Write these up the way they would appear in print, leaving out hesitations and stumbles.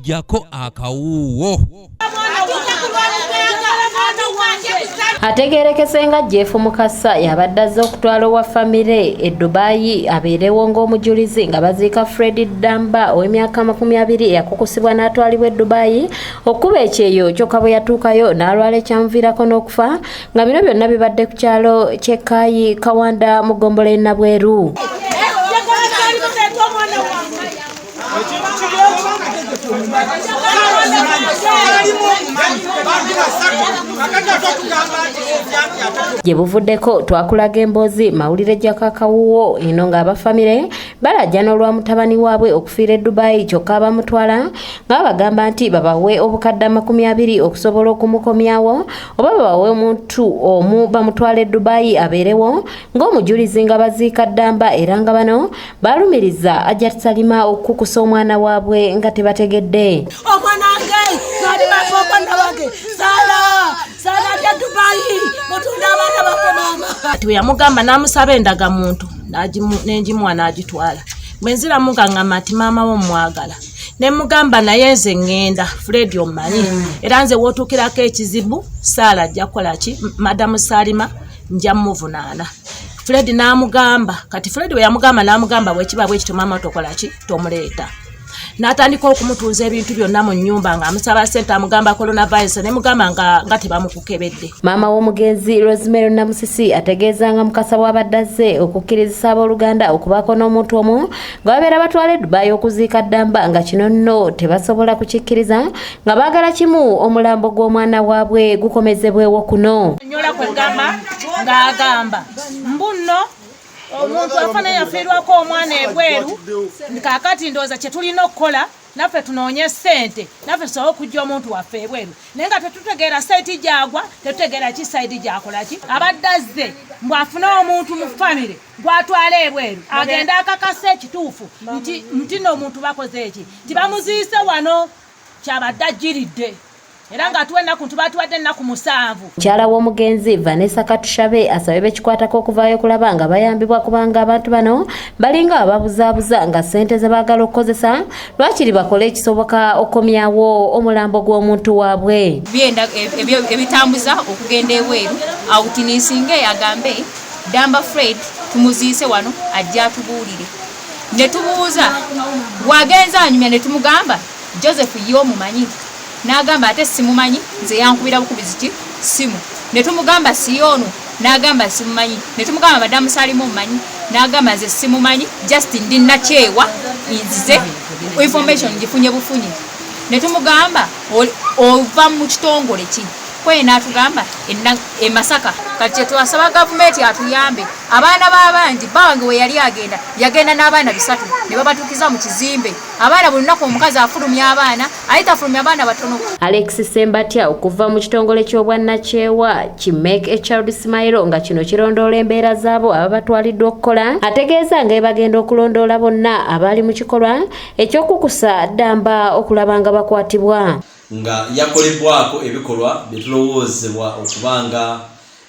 Jjako akawuuwo. Ategeerekese nga Jeff Mukasa yabadde azze okutwala owa famire e Dubai abeerewo ng'omujulizi nga baziika Fred Ddamba ow'emyaka 20 eyakukusibwa n'atwalibwa e Dubai okukuba ekyeyo, kyokka bwe yatuukayo n'alwala ekyamuviirako n'okufa, nga bino byonna bibadde ku kyalo ky'e Kaayi Kawanda mu ggombolola e Nabweru. Gye buvuddeko twakulaga emboozi mawulire gy'akakawuwo eno ng'aba famire balajana olwa mutabani waabwe okufiira e Dubai, kyokka abamutwala nga babagamba nti babawe obukadde 20 okusobola okumukomyawo oba babawe omuntu omu bamutwale e Dubai abeerewo ng'omujulizi nga baziika Ddamba, era nga bano balumiriza Hajat Salima okukukusa omwana waabwe nga tebategedde. Omwana wange Salima, omwana wange Sala, Sala lya Dubai, mutunda abaana baffe maama. Kati bwe yamugamba n'amusaba endagamuntu n'engimuwa n'agitwala. Bwe nziramu nga ngamba nti maama wo mmwagala, ne mugamba naye nze ŋŋenda, Fred ommanyi, era nze w'otuukirako ekizibu Saala ajja kukola ki, Madamu Salima nja mmuvunaana. Fred n'amugamba, kati Fred bwe yamugamba n'amugamba bwe kiba bwe kityo maama tokola ki, tomuleeta. N'atandika okumutuuza ebintu byonna mu nnyumba ng'amusaba ssente, amugamba coronavirus, ne mugamba nga tebamukukebedde. Maama w'omugenzi Rosemary Namusisi ategeeza nga Mukasa bw'abadde azze okukkirizisa abooluganda okubaako n'omuntu omu nga babeera batwala e Dubai okuziika Ddamba, nga kino nno tebasobola kukikkiriza, nga baagala kimu omulambo gw'omwana waabwe gukomezebwewo kuno. Nyola kwegamba ng'agamba mbu nno omuntu afaanana yafiirwako omwana ebweru, kaakati ndowooza kye tulina okukola naffe tunoonye ssente naffe tusobole okujja omuntu waffe ebweru, naye nga tetutegeera site gyagwa, tetutegeera ki site gyakola ki. Abadde azze mbu afune omuntu mu famire gw'atwala ebweru agende akakasa ekituufu nti nno omuntu bakoze eki, tibamuziise wano, kyabadde ajjiridde, era ng'atuwa ennaku nti batuwadde ennaku 7. Mukyala w'omugenzi Vanessa Katushabe asabye bekikwatako okuvaayo okulaba nga bayambibwa, kubanga abantu bano balinga ababuzaabuza nga ssente ze baagala okukozesa lwakiri bakole ekisoboka okukomyawo omulambo gw'omuntu waabwe. Ebitambuza okugenda ebweru awutinisinge agambe Ddamba Fred tumuziise wano ajja atubuulire. Ne tubuuza bw'agenza anyumya ne tumugamba Joseph ye omumanyi, n'agamba ate simumanyi, nze yankubira bukubizi ki simu. Ne tumugamba si ono, n'agamba simumanyi. Ne tumugamba Madamu Salimu omumanyi, n'agamba nze simumanyi, just ndi nakyewa nzize information ngifunye bufunye. Ne tumugamba ova mu kitongole ki, kwe n'atugamba e Masaka. Kati kye twasaba gavumenti atuyambe, abaana b'abandi bawange we yali agenda yagenda n'abaana 3 ne babatuukiza mu kizimbe. Abaana buli lunaku omukazi afulumya abaana, aye tafulumya abaana batono. Alex Sembatya okuva mu kitongole ky'obwannakyewa ki Make a Child Smile, nga kino kirondoola embeera zaabo ababatwaliddwa okukola, ategeeza nga bagenda okulondoola bonna abaali mu kikolwa ekyokukusa Ddamba okulaba nga bakwatibwa. Nga yakolebwako ebikolwa bye tulowoozebwa okuba nga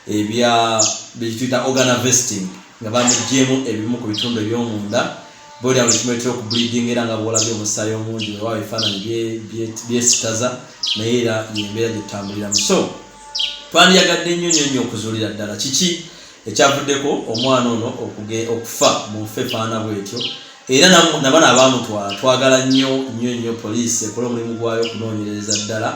ebya bye tuyita organ harvesting, nga bamuggyemu ebimu ku bitundu eby'omunda bw'olya buli kimuleetera okubleeding, era nga bw'olabye omusaayi omungi weewaawo ebifaananyi byesitaza, naye era y'embeera gye tutambuliramu. So twandiyagadde nnyo nnyo nnyo okuzuulira ddala kiki ekyavuddeko omwana ono okufa mu nfa efaanana bw'etyo, era nabano abaamutwala twagala nnyo nnyo nnyo poliisi ekole omulimu gwayo okunoonyereza ddala,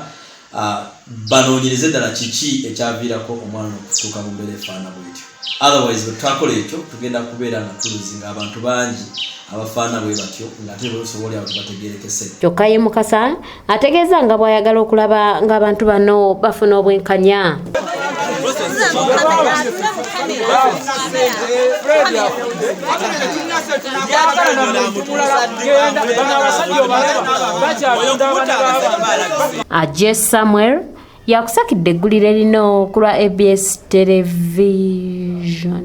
banoonyereze ddala kiki ekyaviirako omwana ono okutuuka mu mbeera efaanana bw'etyo. Otherwise bwe tutakola ekyo tugenda kubeera nga tuluzinga abantu bangi abafaanana bwe batyo ng'ate bosobola abo tebategeerekese. Kyokka ye Mukasa ategeeza nga bw'ayagala okulaba ng'abantu bano bafuna obwenkanya. Aje Samuel yakusakidde eggulire lino ku lwa ABS Television.